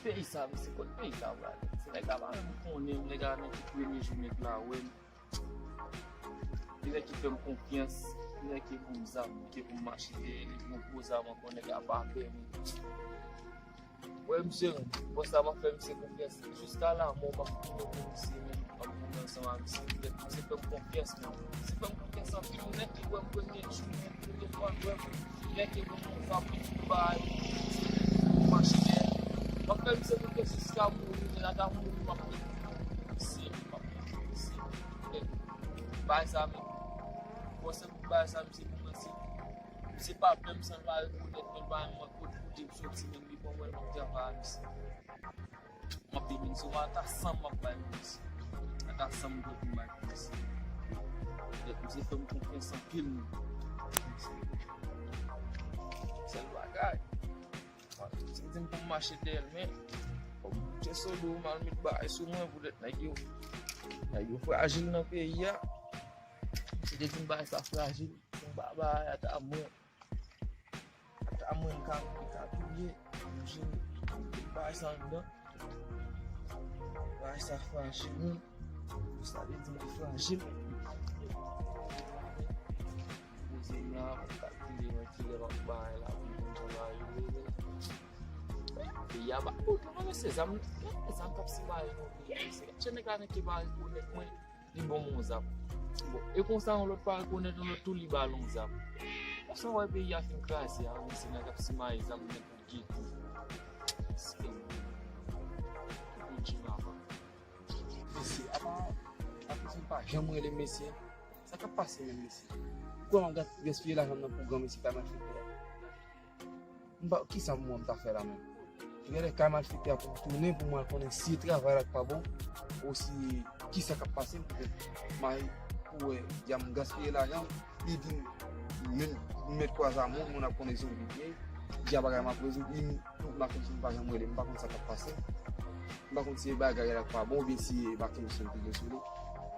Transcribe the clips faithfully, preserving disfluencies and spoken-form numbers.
Peyi sa, mesye, kot peyi sa prale? Se nèg la pa menm konnen m, nèg la nan ki premye jou nèg la wè m. Li nèg ki fè m konfyans, li nèg ki pou m zam, ki pou m mache dèyè li, yon gwo zam ankò, nèg la pa pè m. Wè, mesye, bòs la, m ap fè misye konfyans. Jiska lanmò, m ap tounen pou misye, men m ap tounen ansanm ak misye. Petèt misye fè m konfyans, men misye fè m konfyans anpil. Nèg ki wè m premye jou, premye fwa l wè m, nèg ki wè m konsa, pou m bay, pou m mache dèyè. M ap fè misye konfyans jiska mouri, men ata mouri, m ap fè misye, m ap fè misye. Bagay sa, men, bon, se bagay sa, misye kòmanse. Misye pa pè m san l pa rekonèt mwen, l pa menm kote kote m soti, menm li pa wè l, m ap travay a misye. M ap demen sou mwen, ata san m ap bay pou misye. Ata san m dwe pou m bay pou misye. Donk, misye fè m konfyans anpil, men. Sèl bagay. Misye di m pou m mache dèyè l, men. Kòm m te sou do, m al met bagay sou mwen, poutèt nèg yo, nèg yo frajil nan peyi a. Misye te di m bagay sa frajil. Bon, bagay ata mwen, ata mwen m ka, m ka touye, m jere tout bagay sa anndan. Bagay sa frajil, wi. Sa vle di m frajil. Poze m la, m ap kalkile mwen kilè m ap bay la pou m konn jan bagay yo rele. Peyi a pa kote non, mesye, zam, zam k ap simaye nan peyi a, mesye. Chèn nèg la nan ki pa rekonèt mwen. Li ban m yon zam. Bon, e konsa yon lòt pa rekonèt yon lòt tou, li ba l yon zam. Konsa w wè peyi a fin kraze a, mesye, nèg ap simaye zam nan tout gete. Mesye, apa, apa m pa janm rele mesye. Sa k ap pase menm, mesye? Kòman w ap gaspiye lajan nan pou granmesi kay malfektè a? M pa, kisa m wè m ta fè la menm? Genlè kay malfektè a pou m tounen pou m al konnen si travay la k pa bon, osi kisa k ap pase m, poutèt m al pou wè dya m gaspiye lajan, li di m, men m met kwaze a moun, moun ap konnen zonbi m ye, dya bagay m ap rezoud, li m, m pa konn si m pa janm rele, m pa konn sa k ap pase. M pa konn si e bagay la k pa bon oubyen si e makennisyen m te gen sou li.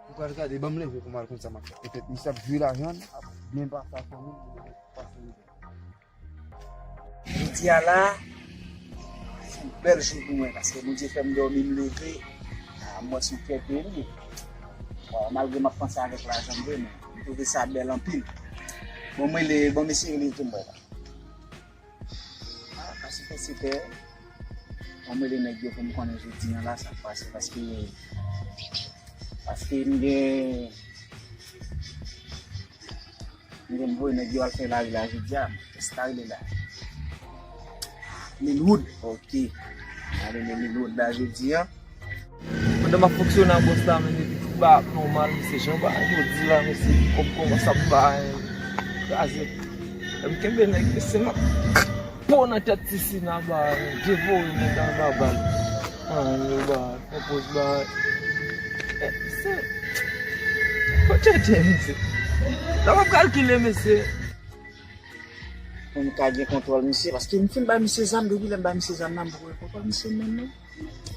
M pral gade, ban m leve pou m al konn sa m ap fè. Petèt misye ap jwe lajan l, ap byen pase ak fanmi l, pase. Jodi a la, se yon bèl jou pou mwen, paske Bondye fè m dòmi, m leve, a, m wè se yon fèt li ye. Bon, malgre m ap panse avèk lajan m vre, men m twouve sa bèl anpil. Bon, mwen, le, bon, mesye, rele tou m wè la. A, paske fè sèt è, bon, mwen, le nèg yo pou m konnen jodi a la, sa k pase, paske, paske m gen M gen voye nèg yo al fè lari la jodi a. Kiyès ta rele la? Lilwood. Ok. M a rele Lilwood la jodi a. Pandan m ap fonksyone ak bòs la, men depi tout bagay ap nòmal, mesye, jan bagay yo di la, mesye, kòb kòmanse ap bay, kraze. Lè m kenbe nèg, mesye, m ap po nan tèt Sisina ba, devore nèg anba bal. An, yo ba, konpoz ba. Eh, se, fò tchètchè, mesye. Sa pa kalkile, mesye. Pou m ka gen kontwòl misye, paske m fin bay misye zam, depi lè m bay misye zam nan, m poko gen kontwòl misye menm, non.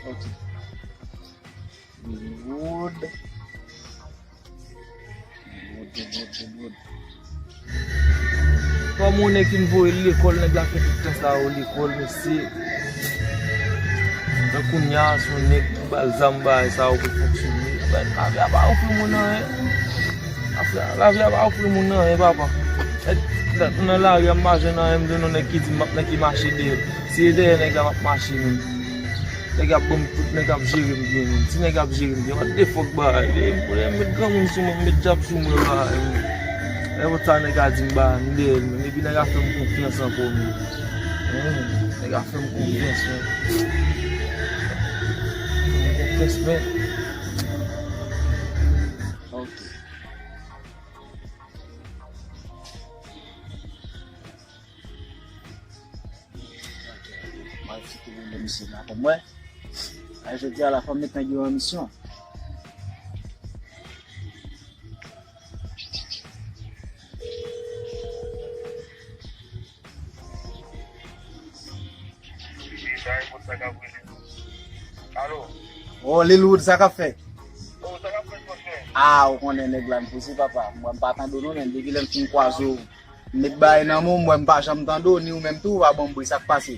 Ok. Wood. Wood, wood, wood, wood. Kòm yon nèg ki voye l lekòl, nèg la fè tout tan sa yo lekòl, mesye. Nan kounye a, se yon nèg ki ba l zam, bagay sa yo pou fonksyone. Lavi a pa ofri moun anyen. Lavi a pa ofri moun anyen, papa. Nan lari a, m pa jwenn anyen, m jwenn yon nèg ki di m m ap nan ki mache dèyè l. Si e dèyè nèg la, m ap mache menm. Nèg ap ban m tout, nèg ap jere m byen, menm. Si nèg ap jere m byen, what the fuck, bagay. Lè m met granmoun sou mwen, m met djab sou mwen, bagay, menm. Nenpòt sa nèg a di m, bagay, m dèyè l, menm. Epi nèg a fè m konfyans ankò, menm. Menm, nèg a fè m konfyans, menm. Fè m konfyans, menm. Ok. Ok, ok. Mwen fouti rele misye la pou mwen. A, jodi a la, fò m met nèg yo an misyon. Alo? Oh, Lil Wood, sa k ap fèt? Oh, sa k ap fèt, monchè? Ah, ou konnen nèg la, m poze, papa. Mwen, m pa tande w non, men depi lè m fin kwaze w, m met bagay nan men w, m wè m pa janm tande w, ni ou menm tou, ou pa ban m bri, sa k pase?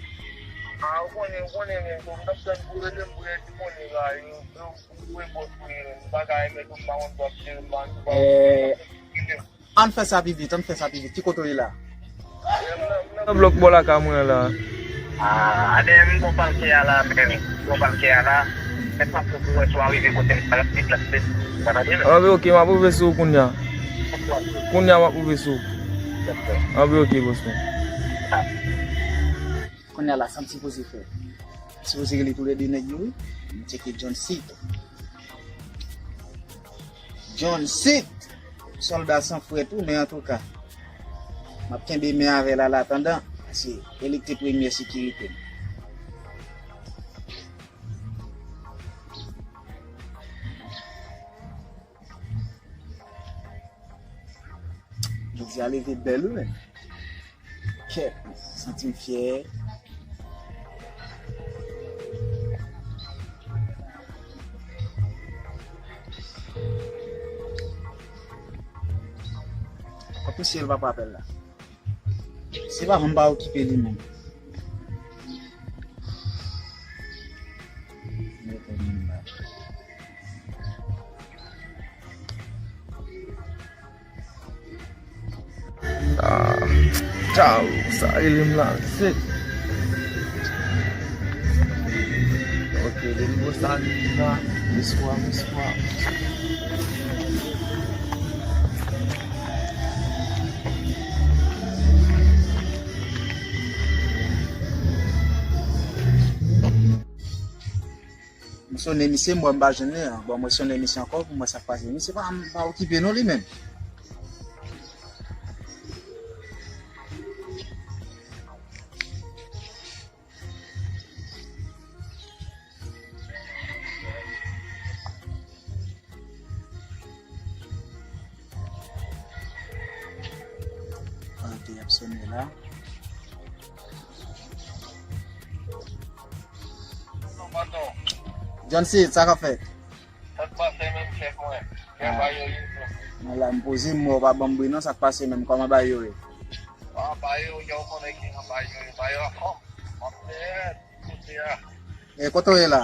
Ah, ou konnen, ou konnen, men, m t ap tann pou rele m, pou rele m konnen la, yo, yo, ou e bòs ou ye, m pa ka remèt ou, m pa konn sa ap jere m, m pa, m pa, Eh, ann fè sa pi vit, ann fè sa pi vit. Ki kote w ye la? Nan blòk bò lakay mwen an la. Ah, a dèyè m gon palkè a la, men, gon palkè a la. Men pa pou wè si w a rive kote m, pa ap deplase. Sa pa de men. Anben, oke, m ap rive sou ou kounye a. Kounye a, m ap rive sou ou. Anben, oke, bòs mwen. Kounye a la, sa m sipoze fè? M sipoze rele toulède nèg yo, wi. M tcheke John Seed. John Seed! Sòlda san frè tou, men antouka, m ap kenbe men avè l alatandan, paske e li k te premye sekirite m. Jodi a leve bèl wi menm. Kèt, santi m fyè. Kot mesye l papa apèl la? Se pa m pa okipe li menm. Mete m la. Ah, tchaw, sa rele m la, se. Ok, de nouvo sa vin la, meswa, meswa. M sonnen misye, m wè m pa jwenn li an. Bon, mwen sonnen misye ankò pou m wè sa k pase. Misye pa, pa okipe non li menm. Kote y ap sonnen la? John Seed, sa k ap fèt? Sa k pase menm chèf mwen? Jan bagay yo ye menm? Mwen la, m poze m, ou pa ban m bri non, sa k pase menm? Kòman bagay yo ye? Ah, bagay yo, jan w konnen kijan bagay yo ye. Bagay yo anfòm. M ap fè kote a. E kote w ye la?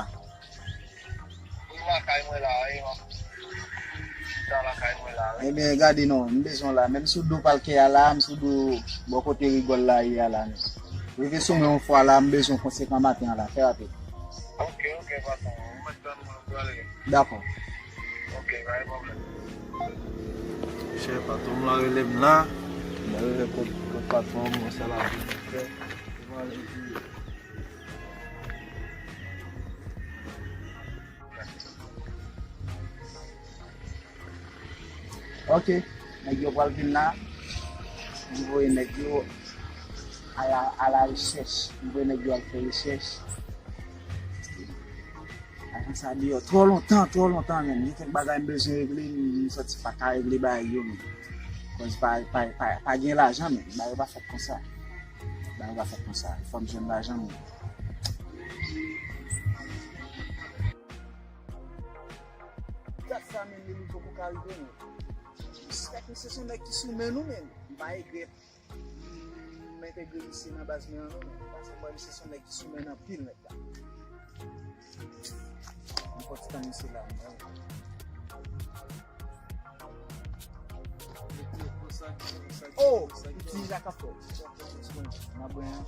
Wi, lakay mwen la, wi, m ap chita lakay mwen la, wi. Ebyen, gade non, m bezwen w la. Menm sou do palkè a la, m sou do bò kote rigòl la ye a la menm. Rive sou mwen yon fwa la, m bezwen w konsekan maten an la, fè rapid. Ok, ok, patwon. Ou mèt tann mwen, m prale. Dakò. Ok, pa gen pwoblèm. Chè, patwon m la rele m la. M rele kot, kot patwon m, mwen sa la vin fè. Mwen ale di. Ok, nèg yo pral vin la. M voye nèg yo a la, a la rechèch. M voye nèg yo al fè rechèch. Ajan sa deyò twò lontan, twò lontan menm. Gen kèk bagay m bezwen regle, m, m santi pa ka regle bagay yo menm. Kòz pa, pa, pa, pa gen lajan menm. Bagay yo pa fèt konsa. Bagay yo pa fèt konsa. Fò m jwenn lajan menm. Dat sa menm, Lili poko ka rive menm. Respèk misye, se yon nèg ki sou men nou menm. M pa regrèt. M entegre misye nan baz mwen an non, men. Paske m wè misye se yon nèg ki sou men anpil nèg la. M konn tann misye la, mwen. Oh! Piti Jaka fò. Nan bwen an.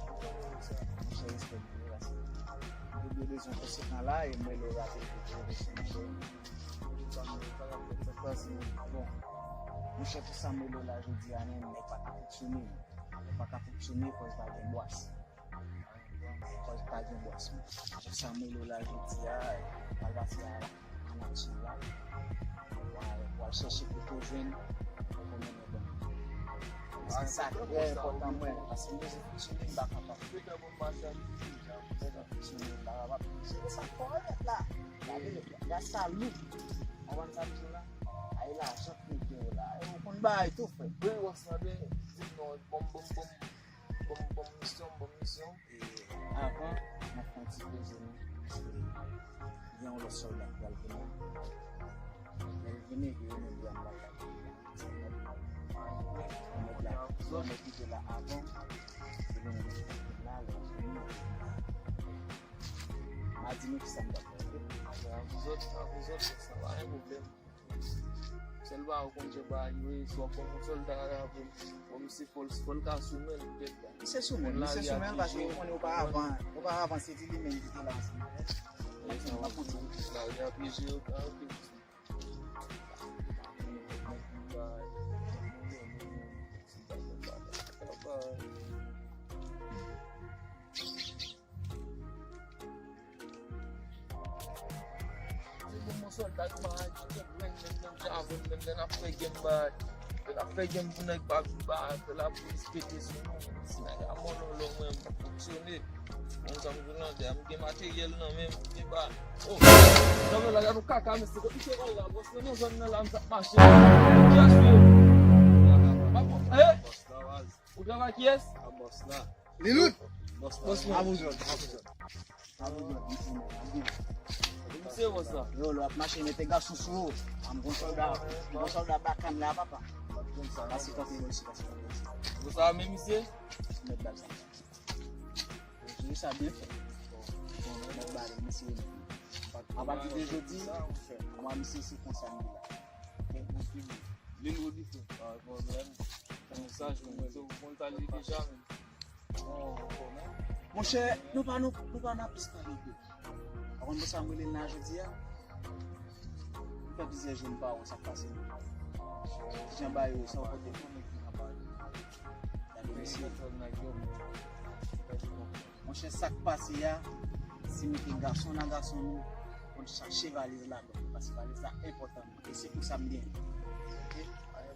Monchè, respè pou ou, paske ou te bezwen konsekan la, e mwen lè w rape pou pwofesyonèl. Bon, monchè, tout sa mwen lè w la jodi a, men, nèg pa ka fonksyone. Yo pa ka fonksyone kòz pa gen bwas. Kòz pa gen bwas, men. Sa m rele w la jodi a, pral pase a, an aksyon la. Pral, pral chèche kote w jwenn, pou mennen ban. Paske sa trè enpòtan mwen, paske m bezwen fonksyone, m pa kapab. M bezwen fonksyone, m pa kapab. Jere sa kòrèk la. Gade, gade sa lou. Konprann sa m di w la? Ay lajan k mete w la. Ou konn bagay tou, frè. Wi, bòs la, men, di m non, bon, bon, bon. Bon, bon misyon, bon misyon. E avan, m ap fè yon ti poze nou. Gen yon lòt sòlda k pral vini. Lè l vini, e yo menm yo ap lakay. Nèg la, nèg ki te la avan, se li menm ki te la, lè l vini. Di nou kisa m t ap fè, oke? Avè avè zòt, avè zòt, sa pa gen pwoblèm. Sèl bagay ou konn jan bagay yo ye, si w ap pran yon sòlda la, bon, bon, misye fò l, fò l ka sou men l, petèt. Misye sou men l, misye sou men l, paske ou konnen oparavan, oparavan se li, li menm ki te la ansanm avè l. Lari a pyeje yo, a, oke. Se bon, mon sòlda, nou pa aji kèk grenn menm nan jan avè m, menm lè n ap fè gèm bay. Lè n ap fè gèm pou nèg pa vin bay, fè lapolis pete sou nou. Si nèg la mòlòlò, mwen, m fonksyone. Bon, sa m di w nan dèyè, m gen materyèl nan men m, m gen ba. Oh, nan men la, gade yon kaka, mesye, kote misye pral la, bòs, nan yon zòn nan la, m t ap mache. Kiyès ou ye? Eh? Ou travay kiyès? Li lout. Bòs mwen. Avè zòt, avè zòt. Avè zòt, misye, misye. Misye, bòs la. Yo, lè w ap mache, mete gason sou ou. A, m gon sòlda, m gon sòlda bakann la, papa. Pase kanpe yo isi, pase kanpe yo isi. Bòs la, men misye? Mèt bal sa. Jere sa byen fè. Mèt bal, misye. Apati de jodi, mwen, misye, se konsa m ye la. Lil Rodife. Pa gen pwoblèm. Konn sa, jwenn. Ou konn sa li deja, men. Monchè, nou pa, nou, nou pa nan plis pale de. Ou konn pou sa m rele l la jodi a? M fè plizyè jou m pa wè sa k pase. Kijan bagay yo, sa w pote pou mwen ki nan bagay? Gade mesye. Monchè, sa k pase a, se mete gason nan gason nou, pou n chache valiz la, paske valiz la enpòtan. E se pou sa m genyen. Oke?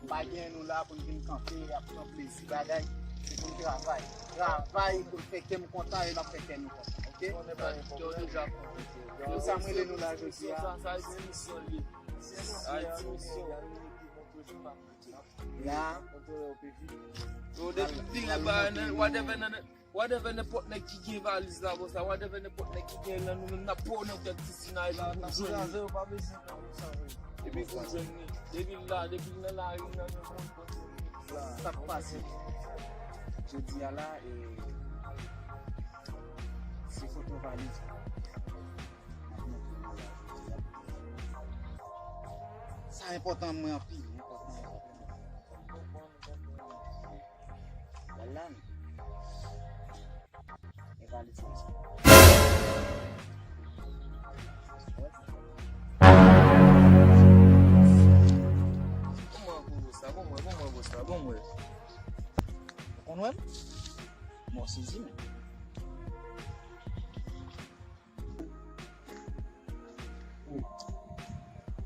M pa genyen nou la pou n vin kanpe, ap pran plezi bagay. Se pou n travay. Travay pou n fè kè m kontan e n ap fè kè nou kontan. Oke? Se pou sa m rele nou la jodi a. La. Yo, depi, depi lè bagay nan, whatever nan, whatever nenpòt nèg ki gen valiz la konsa, whatever nenpòt nèg ki gen nan nou menm, n ap pran nan tèt ti sinay la, n ap jwenn li. Epi pou jwenn li, depi l la, depi l nan lari, nan yon moun, sa k pase. Jodi a la, e, se foto valiz. Sa enpòtan mwen anpil, enpòtan, enpòtan. Wè la, non. E valiz la. Kòman pou sa? Kòman, kòman pou sa? Kòman? Ou konn wè m? Mò sezi, men.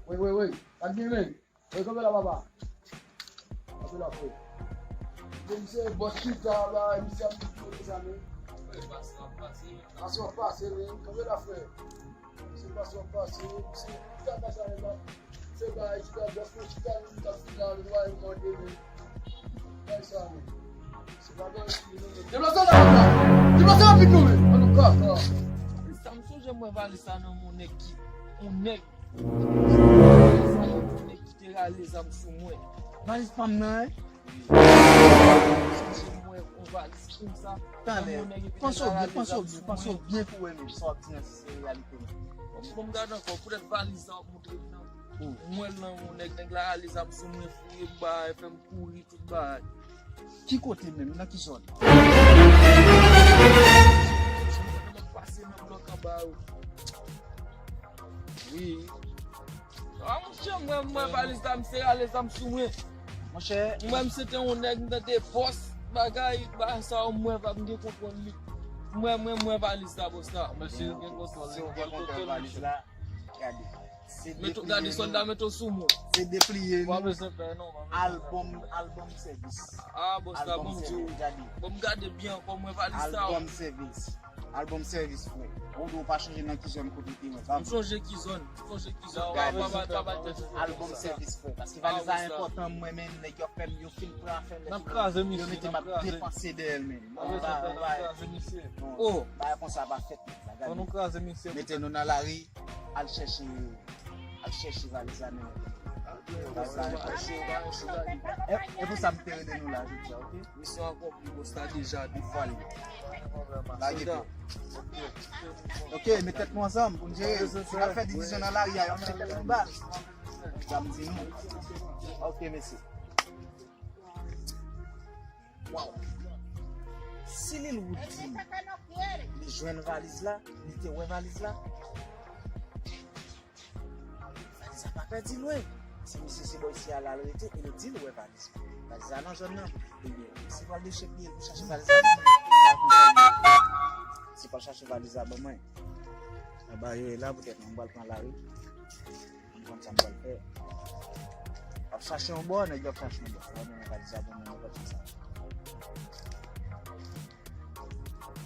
Wi, wi, wi. Sa k gen, men? Wi, kanpe la, papa. Kanpe la, frè. Bon, misye, bòs chita la, misye ap di kote sa, men. Frè, pase w ap pase, men. Pase w ap pase, men. Kanpe la, frè. Misye, pase w ap pase, misye, chita la, sa, men, la. Se bagay, chita, bòs mwen, chita, nou, nou t ap chita, nou, nou, nou, nou, nou, Deplase la, papa! Deplase rapid non, men! An nou kaka! Sa m sonje m wè valiz sa nan men yon nèg ki, yon nèg, yon nèg ki te rale zam sou mwen. Valiz pa m nan, wi. M sonje m wè yon valiz konsa nan men yon nèg epi nèg la rale zam sou mwen. Tande, panse w byen, panse w byen, panse w byen pou w wè menm sa w ap di an si se reyalite menm. Bon, m gade ankò, poutèt valiz sa w ap montre m nan. M wè l nan men yon nèg, nèg la rale zam sou mwen, fouye m, bay, fè m kouri. Tout bagay. Ki kote menm? Nan ki zòn? Kote m ap pase nan blòk anba yo. Wi. A, monchè, m wè, m wè valiz la, misye rale zam sou mwen. Monchè. M wè misye te yon nèg, m tande bòs, bagay, bagay sa yo, m wè, m gen kontwòl li. M wè, m wè, m wè valiz la, bòs la. Mesye, gen kontwòl, si w gen kontwòl valiz la, gade. Gade, sòlda mete w sou mwen. Se depliye nou. Albòm, albòm sèvis. Ah, bòs la, bon, m gade byen ankò, mwen valiz sa. Albòm sèvis. Albòm sèvis, frè. Ou di w pa chonje nan ki zòn kote w te wè, pa vre? M sonje ki zòn, m sonje ki zòn. Albòm sèvis, frè. Paske valiz la enpòtan, mwen, men nèg yo fè m, yo fin pran afè m. N ap kraze misye, yo mete m ap depanse dèyè l, men. Bagay konsa pa fèt, nèg la, gade. Mete nou nan lari. Al chèche, al chèche valiz la, men. Valiz la, men. E, e pou sa m te rele nou la jodi a, oke? Misyon akonpli, bòs la deja defwale. Lage pye. Ok, met tèt nou ansanm pou n jere. Si n ap fè divizyon nan lari a, yo met tèt nou baz. Sa m di nou. Ok, mesye. Waw. Si Lil Wood di m li jwenn valiz la, li te wè valiz la, valiz la pa pèdi lwen. Si misye se bò isi a l al rete e l di l wè valiz la. Valiz la nan zòn nan. Ebyen, misye pral dechèpiye l pou chache valiz la. Misye pral chache valiz la ban mwen. Anba yo e la poutèt mwen pral pran lari. M konn sa m pral fè. Ap chache yon bò, nèg yo ap chache yon bò. Mwen menm, m pa di sa pou mwen, m pa di sa.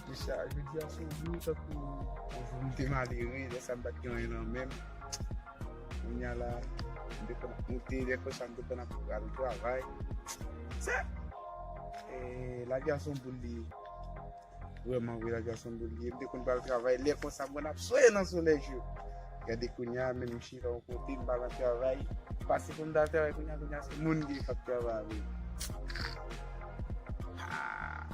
Mesye, jodi a se yon jou tankou yon jou m te malere, lè sa m pa t gen anyen nan men m. Kounye a la, m te konn ap moute, lè konsa m te konn ap al travay. Se, eh, lavi a se yon boul li ye. Vrèman vre, lavi a se yon boul li ye. M te konn pral travay, lè konsa m konn ap sonje nan solèy cho. Gade kounye a, menm m chita yon kote, m pa nan travay. Pase pou m ta travay kounye a, kounye a se moun ki k ap travay avè m. Ah,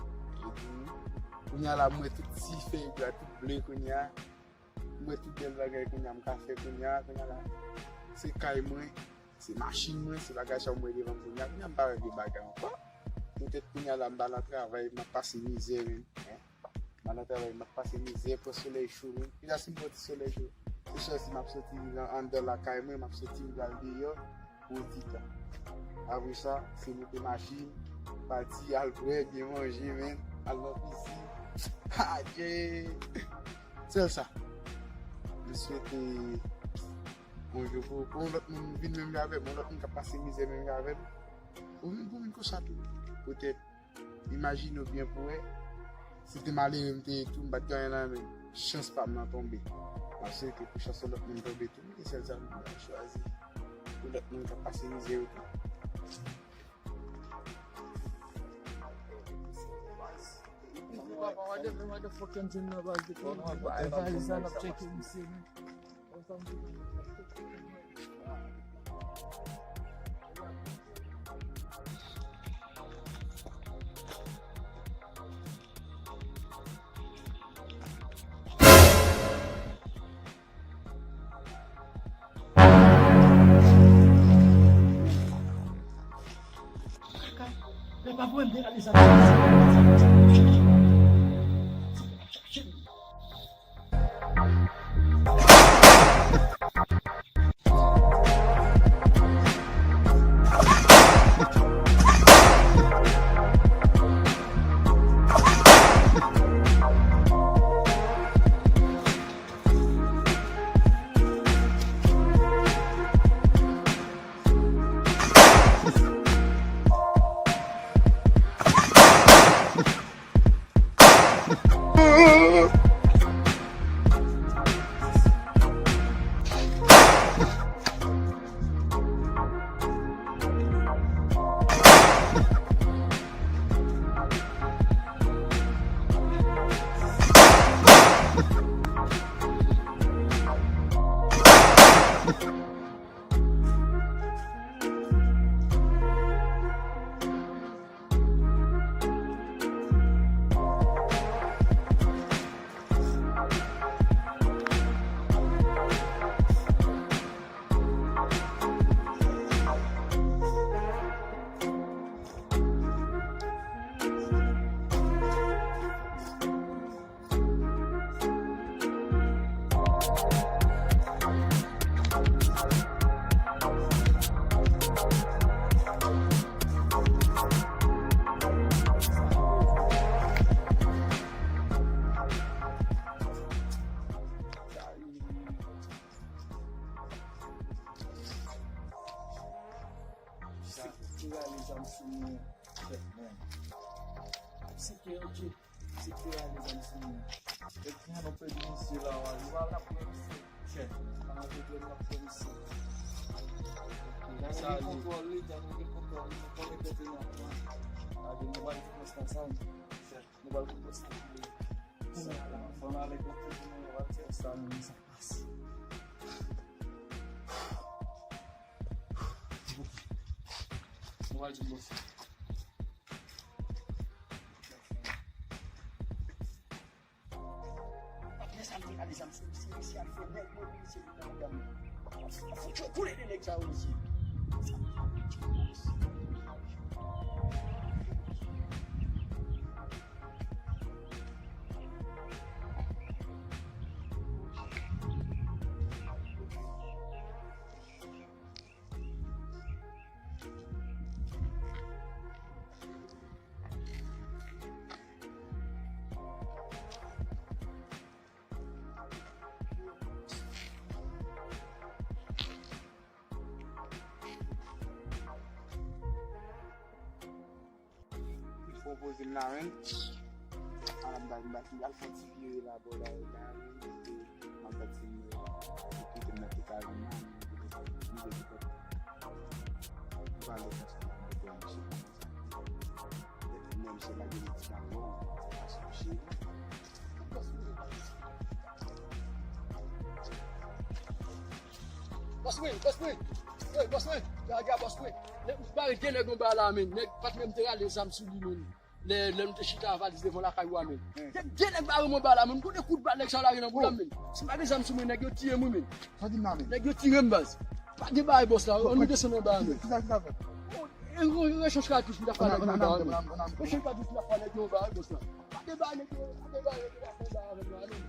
kounye a la, m wè tout ti fèy bwa, tout ble kounye a. M wè tout bèl bagay kounye a m ka fè kounye a, kounye a la. Se kay mwen, se machin mwen, se bagay sa m wè devan m kounye a. Kounye a m pa règle bagay ankò. Poutèt kounye a la m pa nan travay, m ap pase mizè menm. M pa nan travay, m ap pase mizè, pran solèy cho menm. Kounya si m pran ti solèy cho, se chwazi m ap soti anndan lakay mwen, m ap soti m pral deyò. Pou yon ti tan. Apre sa, se moute machin, pati al bwè, byen manje, men, al nan pisin. Adje! Sèl sa. M swete yon jou pou, pou yon lòt moun vin menm jan avè m, yon lòt moun k ap pase mizè menm jan avè m. Ou vin pou vin konsa tou. Poutèt Imajine w byen pou wè, si te malere m te ye tou, m pa t gen anyen nan men m, chans pa m nan tonbe. M ap swete pou chans yon lòt moun tonbe tou, men se sèl sa m chwazi pou lòt moun k ap pase mizè yo tou. What the, what the fucking thing about the thing? Why is that not checking the same? Sa ki rale zam sou mwen, tèt mwen. Se ke, ok. Se ke rale zam sou mwen. E kounya nou pèdi misye la, wa. Nou pa la pou misye. Chèf, nou pa la pou misye. Jan nou gen kontwòl li, jan nou gen kontwòl li, nou konnen kote n ap pran. Gade, nou pral fout pòs ansanm. Chèf, nou pral fout pòs ansanm. Sa la, fò n ale kote nou, nou pral fè sa, nou, sa. Nou pral di bòs. Sa m te rale zam sou misye, misye al fè nèg mwen, misye vin nan madanm mwen. Fouti yo boule de nèg sa yo, mesye. Li pwopoze m la menm. A, m pa, m pa, m pral fè ti vire la bò la, la, epi m ap fè ti vire la. Epi m nan te ka jwenn la, m pale konsa, m pale konsa. Epi mwen, misye lage yon ti bagay, se pa sou cheri. Bòs mwen, bòs mwen, ey, bòs mwen, gade, gade, bòs mwen. Nèg, bare gen nèg anba la, men. Nèg, patnè m te rale zam sou li, men. Lè, lè m te chita valiz devan lakay ou a, men. Gen, gen nèg bare m anba la, men. Kote kout bal nèg sa yo lage nan boul la, men. Si m pa gen zam sou mwen, nèg yo tiye m, wi, men. Sa di m la, men. Nèg yo tire m, baz. Pa gen bagay, bòs la. Ann nou desann anba, men. Kisa, kisa fèt? E, e, rechanj katouch, m ta fè nèg yo anba, men. Rechanj katouch, m ta fè nèg yo anba, bòs la. Pa gen bagay, nèg yo, pa gen bagay, nèg yo ta fè anba avè m la, men.